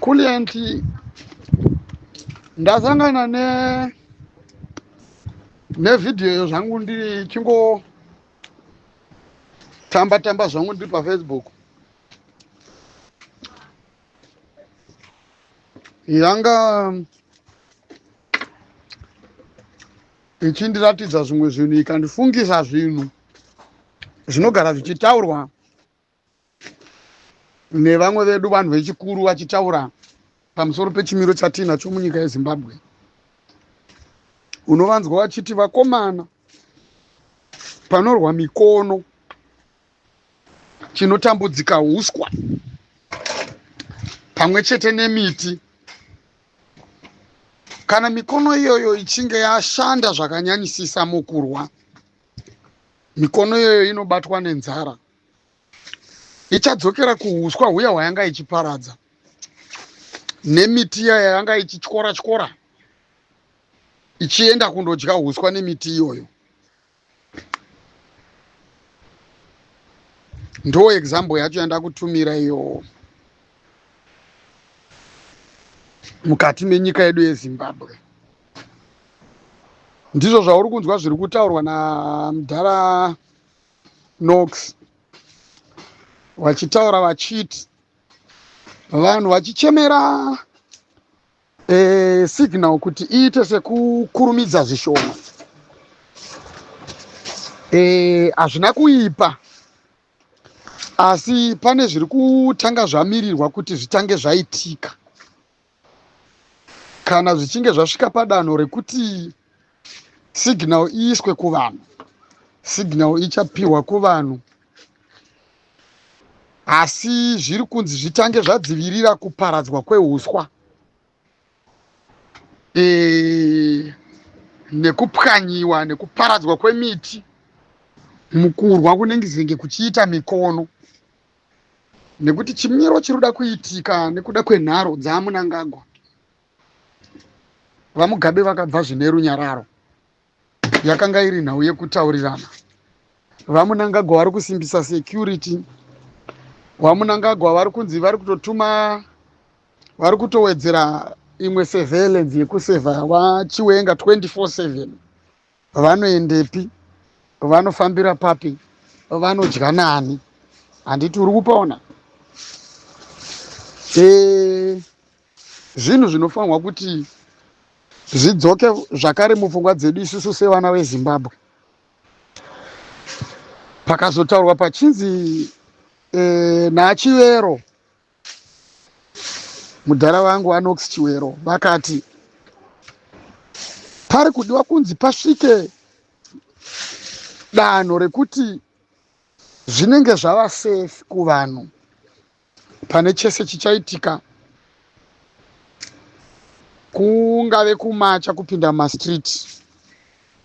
Kulliant, ndasangana ne nevhidhiyo zvangu ndichingo tamba tamba zvangu ndiri pafacebook. Yanga ichindiratidza zvimwe zvinhu, ikandifungisa zvinhu zvinogara zvichitaurwa nevamwe vedu vanhu vechikuru, vachitaura pamusoro pechimiro chatiinacho munyika yeZimbabwe. Unovanzwa vachiti, vakomana, panorwa mikono chinotambudzika uswa pamwe chete nemiti. Kana mikono iyoyo ichinge yashanda zvakanyanyisisa mukurwa, mikono iyoyo inobatwa nenzara, ichadzokera kuuswa huya hwayanga ichiparadza nemiti iya yayanga ichityora tyora, ichienda kundodya uswa nemiti iyoyo. Ndo example yacho yandakutumira iyo mukati menyika yedu yeZimbabwe. Ndizvo zvauri kunzwa zviri kutaurwa namudhara Knox, vachitaura vachiti vanhu vachichemera signal kuti iite sekukurumidza zvishoma. Hazvina kuipa, asi pane zviri kutanga zvamirirwa kuti zvitange zvaitika. Kana zvichinge zvasvika padanho rekuti signal iiswe kuvanhu, signal ichapiwa kuvanhu, asi zviri kunzi zvitange zvadzivirira kuparadzwa kweuswa nekupwanyiwa nekuparadzwa kwemiti mukurwa kunenge zenge kuchiita mikono, nekuti chimiro chiri kuda kuitika nekuda kwenharo dzaMunangagwa. VaMugabe vakabva zvine runyararo, yakanga iri nhau yekutaurirana. VaMunangagwa vari kusimbisa security. VaMunangagwa vari kunzi vari kutotuma, vari kutowedzera imwe surveillance yekusevha vaChiwenga 24/7. Vanoendepi? Vanofambira papi? Vanodya nani? Handiti uri kupaona? Zvinhu zvinofanirwa kuti zvidzoke zvakare mupfungwa dzedu isusu sevana veZimbabwe. Pakazotaurwa pachinzi naChivero, mudhara vangu aNox Chiwero, vakati pari kudiwa kunzi pasvike danho rekuti zvinenge zvava safe kuvanhu pane chese chichaitika, kungave kumacha, kupinda mumastreet,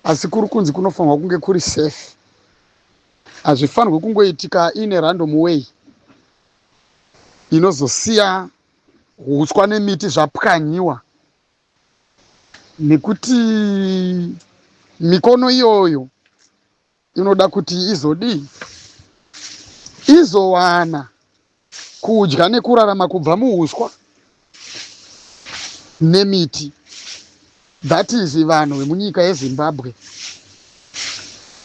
asi kuri kunzi kunofanirwa kunge kuri safe. Hazvifanirwi kungoitika in a random way inozosiya uswa nemiti zvapwanyiwa, nekuti mikono iyoyo inoda kuti izodii? Izowana kudya nekurarama kubva muuswa nemiti. That is, vanhu vemunyika yeZimbabwe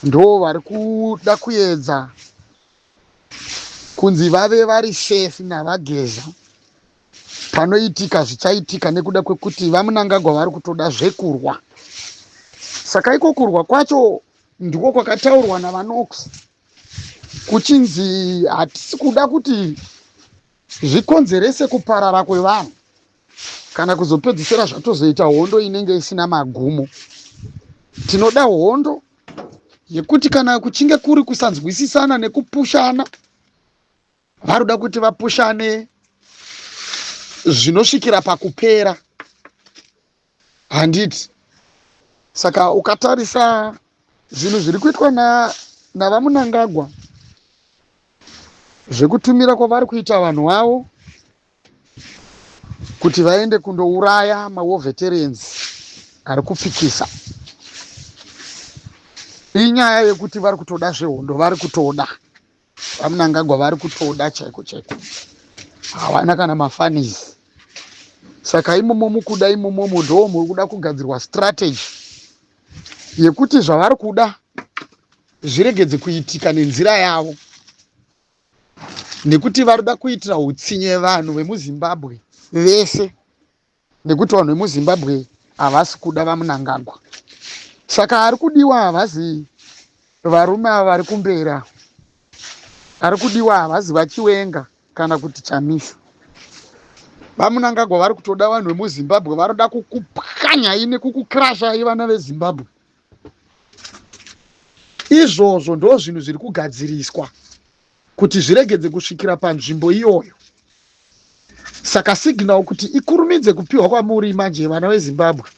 ndo vari kuda kuedza kunzi vave vari safe navaGeza panoitika zvichaitika, nekuda kwekuti vaMunangagwa vari kutoda zvekurwa. Saka iko kurwa kwacho ndiko kwakataurwa navaNox, kuchinzi hatisi kuda kuti zvikonzerese kuparara kwevanhu kana kuzopedzisira zvatozoita hondo inenge isina magumo. Tinoda hondo yekuti kana kuchinge kuri kusanzwisisana nekupushana, varoda kuti vapushane zvinosvikira pakupera, handiti? Saka ukatarisa zvinhu zviri kuitwa navaMunangagwa zvekutumira kwavari kuita vanhu vavo kuti vaende kundouraya mawar veterans ari kupikisa, inyaya yekuti vari kutoda zvehondo. Vari kutoda, vaMunangagwa vari kutoda chaiko chaiko, havana kana mafanisi. Saka imomo mukuda imomomo ndoo muri kuda kugadzirwa strategy yekuti zvavari kuda zviregedze kuitika nenzira yavo nekuti varikuda kuitira utsinye vanhu vemuZimbabwe vese nekuti vanhu vemuZimbabwe havasi kuda vaMnangagwa. Saka ari kudiwa havazi varume ava vari kumberi ava, ari kudiwa havazi vaChiwenga kana kuti Chamisa. VaMnangagwa vari kutoda vanhu vemuZimbabwe, varoda kukupwanyai nekukukrashai vana veZimbabwe. Izvozvo ndo zvinhu zviri kugadziriswa kuti zviregedze kusvikira panzvimbo iyoyo. Saka signal kuti ikurumidze kupiwa kwamuri manje vana veZimbabwe,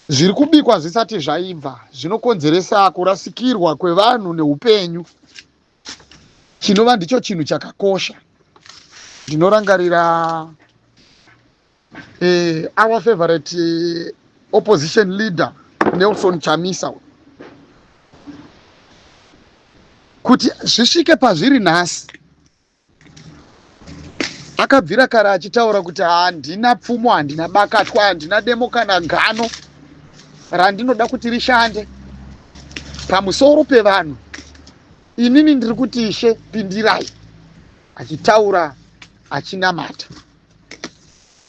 zviri kubikwa zvisati zvaibva zvinokonzeresa kurasikirwa kwevanhu neupenyu, chinova ndicho chinhu chakakosha. Ndinorangarira our favorite opposition leader Nelson Chamisa, kuti zvisvike pazviri nhasi akabvira kare achitaura kuti handina pfumo, handina bakatwa, handina demo kana gano randinoda kuti rishande pamusoro pevanhu. Inini ndiri kuti Ishe pindirai, achitaura achinamata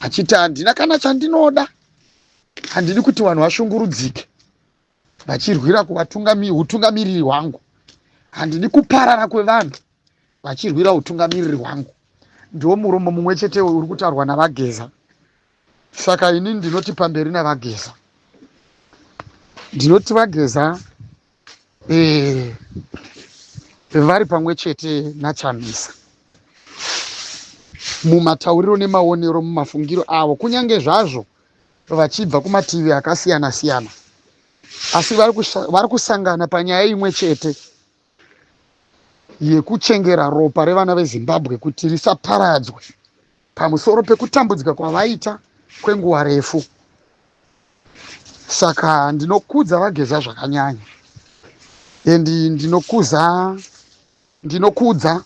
achiti handina kana chandinoda, handidi kuti vanhu vashungurudzike vachirwira utungamiriri hwangu, handidi kuparara kwevanhu vachirwira utungamiriri hwangu. Ndiwo muromo mumwe chete uri kutaurwa naVaGeza. Saka ini ndinoti pamberi naVaGeza, ndinoti VaGeza vari pamwe chete naChamisa mumatauriro nemaonero, mumafungiro avo, kunyange zvazvo vachibva kumativi akasiyana siyana, asi vari kusangana panyaya imwe chete yekuchengera ropa revana veZimbabwe kuti risaparadzwe pamusoro pekutambudzika kwavaita kwenguva refu. Saka ndinokudza VaGeza zvakanyanya, and ndinokudza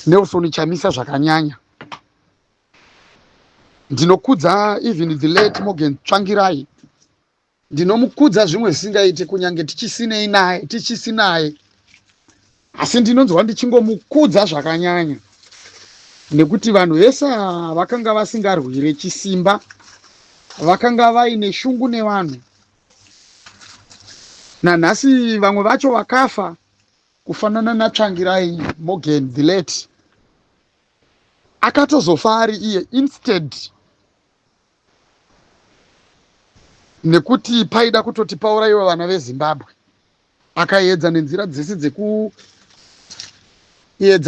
Nelson Chamisa zvakanyanya, ndinokudza even the late Morgan Tsvangirai, ndinomukudza zvimwe zvisingaiti, kunyange tichisinei naye, tichisinaye, asi ndinonzwa ndichingomukudza zvakanyanya nekuti vanhu vese ava vakanga vasingarwire chisimba, vakanga vaine shungu nevanhu. Nanhasi vamwe vacho vakafa, kufanana naTsvangirai Morgan the late, akatozofa ari iye instead nekuti paida kutoti paurayiwe vana veZimbabwe. Akaedza nenzira dzese dzekuedza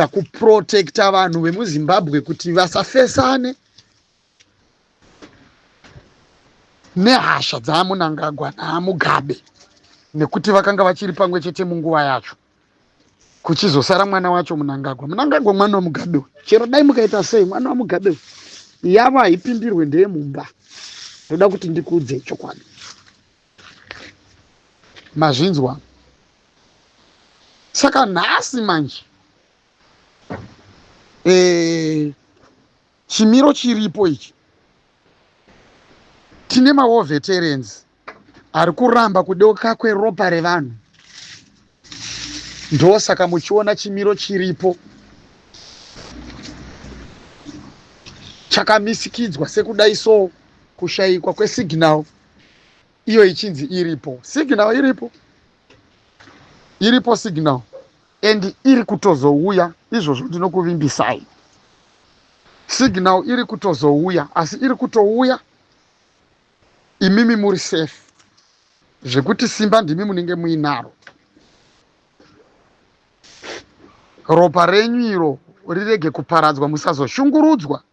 kuprotecta vanhu vemuZimbabwe kuti vasafesane nehasha dzaMnangagwa naaMugabe, nekuti vakanga vachiri pamwe chete munguva yacho, kuchizosara mwana wacho Mnangagwa. Mnangagwa mwana waMugabe, chero dai mukaita sei, mwana waMugabe yavo haipindirwe, ndeyemumba. Ndoda kuti ndikuudze chokwadi, mazvinzwa. Saka nhasi manje chimiro chiripo ichi, tine mawar veterans ari kuramba kudeuka kweropa revanhu. Ndosaka muchiona chimiro chiripo chakamisikidzwa sekudai, so kushayikwa kwesignal iyo ichinzi iripo. Signal iripo, iripo signal, and iri kutozouya. Izvozvo ndinokuvimbisai, signal iri kutozouya, asi iri kutouya imimi muri safe, zvekuti simba ndimi munenge muinaro. Ropa renyu iro rirege kuparadzwa, musazoshungurudzwa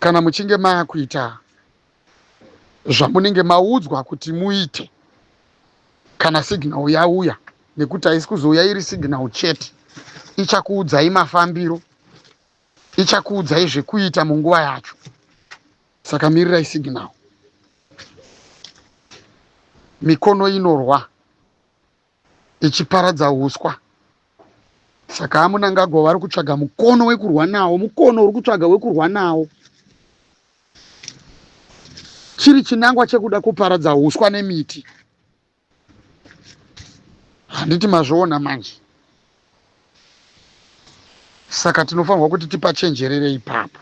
kana muchinge maakuita zvamunenge maudzwa kuti muite kana signal yauya, nekuti haisi kuzouya iri signal chete. Ichakuudzai mafambiro, ichakuudzai zvekuita munguva yacho. Saka mirirai signal. Mikono inorwa ichiparadza uswa. Saka aMunangagwa vari kutsvaga mukono wekurwa nawo, mukono uri kutsvaga wekurwa nawo, chiri chinangwa chekuda kuparadza uswa nemiti. Handiti mazviona manje? Saka tinofanirwa kuti tipachenjerere ipapo.